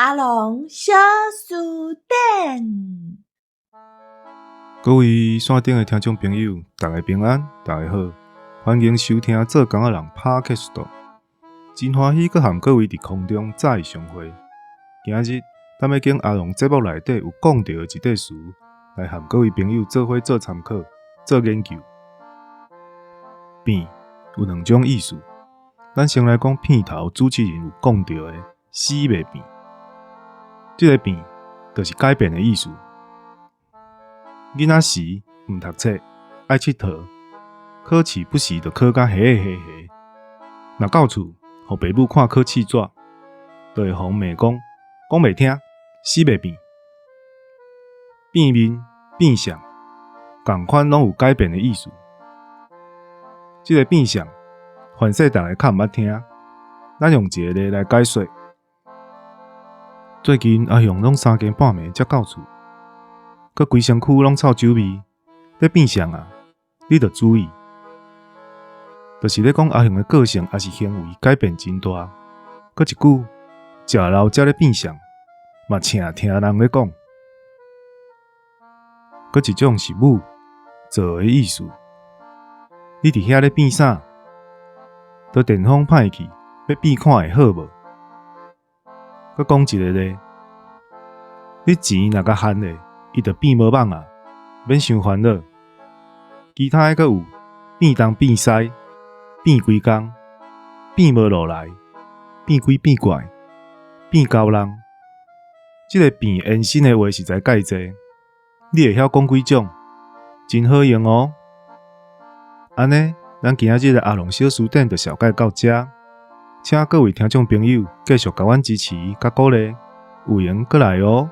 阿龍小辭典。各位線頂的聽眾朋友，大家平安，大家好，歡迎收聽做工仔人 Podcast。真歡喜閣和各位佇空中再相會。今日咱欲揀阿龍節目內底有講著的一塊詞，來和各位朋友做伙做參考、做研究。變有兩種意思，咱先來講片頭主持人有講著的死袂變。這个變就是改變的意思。囡仔時毋讀冊，愛𨑨迌，考試不時就考甲彼彼彼。若到厝，予爸母看考試紙，就會予人罵講講袂聽，死袂變。變面變相，仝款攏有改變的意思。這个變相，凡勢逐个較毋捌聽，咱用一个例來解說。最近阿雄攏三更半暝才到厝，閣規身軀攏臭酒味，咧變相啊！你著注意，就是咧講阿雄的個性抑是行為改變真大。閣一句，食老才咧變相，嘛請聽人咧講。閣一種是舞做的意思，你佇遐咧變啥？都電風歹去，欲變看會好無？閣講一个例，你錢若共還咧，伊就變無蠓仔，免傷煩惱。其他的閣有變東變西、變規工、變無落來、變鬼變怪、變猴人。這个變延伸的話實在蓋濟，你會曉講幾種？真好用哦。按呢，咱今仔日的阿龍小辭典就紹介到遮。請各位聽眾朋友繼續共阮支持佮鼓勵，有閒閣來哦。